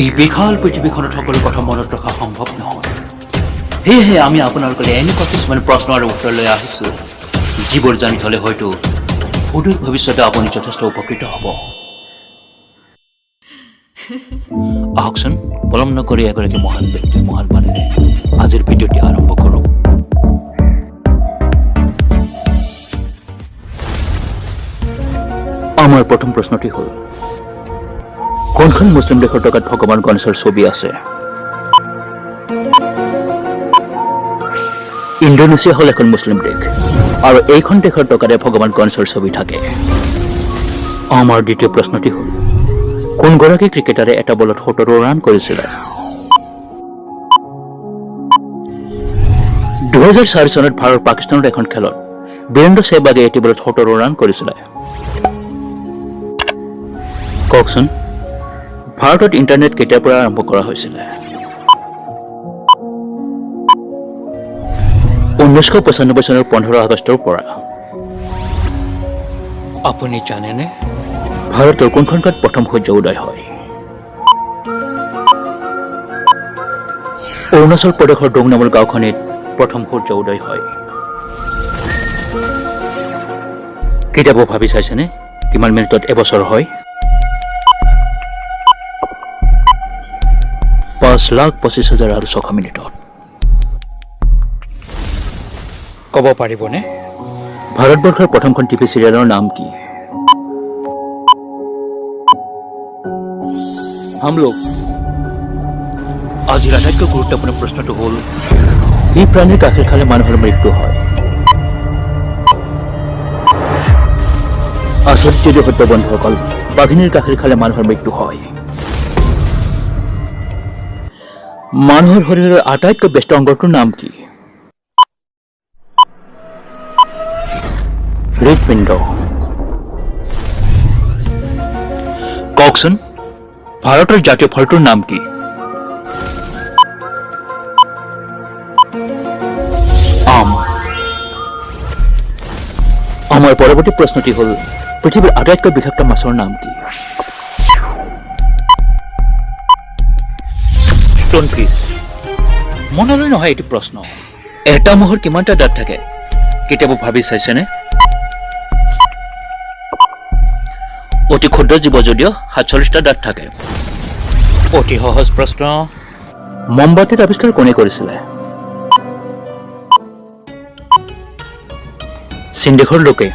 এই বিশাল পৃথিৱীখনত সকলো কথা মনত ৰখা সম্ভৱ নহয়। সেয়েহে আমি আপোনালোকলৈ এনেকুৱা কিছুমান প্ৰশ্ন আৰু উত্তৰ লৈ আহিছোঁ, যিবোৰ জানি থ'লে হয়তো সুদূৰ ভৱিষ্যতে আপুনি যথেষ্ট উপকৃত হ'ব। আহকচোন, পলম নকৰি এগৰাকী মহান ব্যক্তিৰ মহান বাণীৰে আজিৰ ভিডিঅ'টি আৰম্ভ কৰোঁ। আমাৰ প্ৰথম প্ৰশ্নটি হ'ল, কোনখন মুছলিম দেশৰ টকাত ভগৱান গণেশৰ ছবি আছে? ইণ্ডোনেছিয়া হ'ল এখন মুছলিম দেশ আৰু এইখন দেশৰ টকাতে ভগৱান গণেশৰ ছবি থাকে। আমাৰ দ্বিতীয় প্ৰশ্নটি হ'ল, কোনগৰাকী ক্ৰিকেটাৰে এটা বলত 17 ৰান কৰিছিলে? 2004 চনত ভাৰত পাকিস্তানৰ এখন খেলত বীৰেন্দ্ৰ সেহৱাগে এটি বলত 17 ৰান কৰিছিলে। কওকচোন, ভাৰতত ইণ্টাৰনেট কেতিয়াৰ পৰা আৰম্ভ কৰা হৈছিলে? 1995 চনৰ 15 আগষ্টৰ পৰা। আপুনি জানেনে ভাৰতৰ কোনখন গাঁৱত প্ৰথম সূৰ্য উদয় হয়? অৰুণাচল প্ৰদেশৰ ডোং নামৰ গাঁওখনিত প্ৰথম সূৰ্য উদয় হয়। কেতিয়াবা ভাবি চাইছেনে কিমান মিনিটত এবছৰ হয়? 5,25,600 মিনিটত। ক'ব পাৰিবনে ভাৰতবৰ্ষৰ প্ৰথমখন টিভি চিৰিয়েলৰ নাম কি? হাম লোগ। আজিৰ আটাইতকৈ গুৰুত্বপূৰ্ণ প্ৰশ্নটো হ'ল, কি প্ৰাণীৰ গাখীৰ খালে মানুহৰ মৃত্যু হয়? আচৰিত যদিও সত্য বন্ধুসকল, বাঘিনীৰ গাখীৰ খালে মানুহৰ মৃত্যু হয়। মানুহৰ শৰীৰৰ আটাইতকৈ ব্যস্ত অংগটোৰ নাম কি? হৃদপিণ্ড। কওকচোন, ভাৰতৰ জাতীয় ফলটোৰ নাম কি? আম। আমাৰ পৰৱৰ্তী প্ৰশ্নটি হ'ল, পৃথিৱীৰ আটাইতকৈ বিষাক্ত মাছৰ নাম কি? ষ্টোনফিছ। মনলৈ নহয় এইটো প্ৰশ্ন। এটা মহৰ কিমানটা দাঁত থাকে কেতিয়াবা ভাবি চাইছেনে? অতি ক্ষুদ্ৰ জীৱ যদিও 47টা দাঁত থাকে। অতি সহজ প্ৰশ্ন। মমবাতিৰ আৱিষ্কাৰ কোনে কৰিছিলে? চীন দেশৰ লোকে।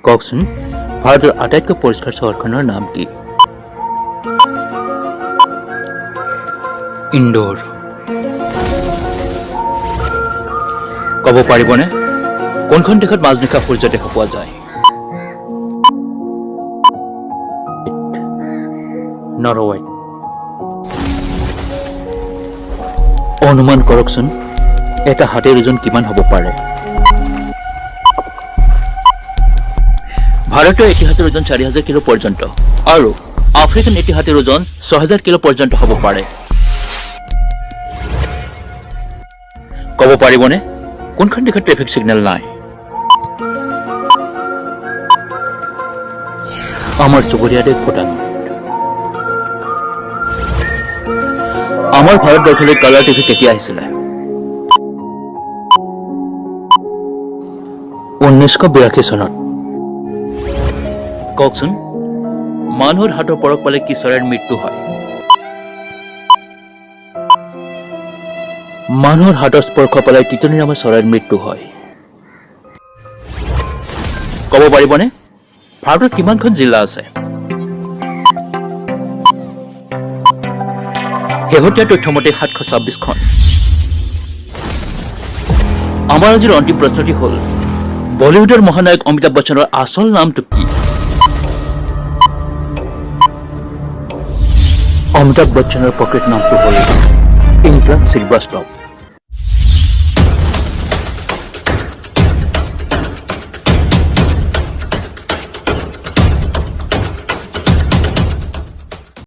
কওকচোন, ভাৰতৰ আটাইতকৈ পৰিষ্কাৰ চহৰখনৰ নাম কি? ইন্দোৰ। ক'ব পাৰিবনে কোনখন দেশত মাজনিশা সূৰ্য দেখা পোৱা যায়? নৰৱে। অনুমান কৰকচোন, এটা হাতীৰ ওজন কিমান হ'ব পাৰে? ভাৰতীয় এটি হাতীৰ ওজন 4000 কিলো পৰ্যন্ত আৰু আফ্ৰিকান এটি হাতীৰ ওজন 6000 কিলো পৰ্যন্ত হ'ব পাৰে। ক'ব পাৰিবনে কোনখন দেশত ট্ৰেফিক চিগনেল নাই? আমাৰ চুবুৰীয়া দেশ ভূটানত। আমাৰ ভাৰতবৰ্ষলৈ কালাৰ টিভি কেতিয়া আহিছিলে? 1982 চনত। কওকচোন, মানুহৰ হাতৰ পৰশ পালে কি চৰাইৰ মৃত্যু হয়? মানুহৰ হাতৰ স্পৰ্শ পালে টিটনি নামৰ চৰাইৰ মৃত্যু হয়। ক'ব পাৰিবনে ভাৰতত কিমানখন জিলা আছে? শেহতীয়া তথ্য মতে 726খন। আমাৰ আজিৰ অন্তিম প্ৰশ্নটি হ'ল, বলিউডৰ মহানায়ক অমিতাভ বচ্চনৰ আচল নামটো কি? অমিতাভ বচ্চনৰ প্ৰকৃত নামটো হ'ল ইনকলাব শ্ৰীবাস্তৱ।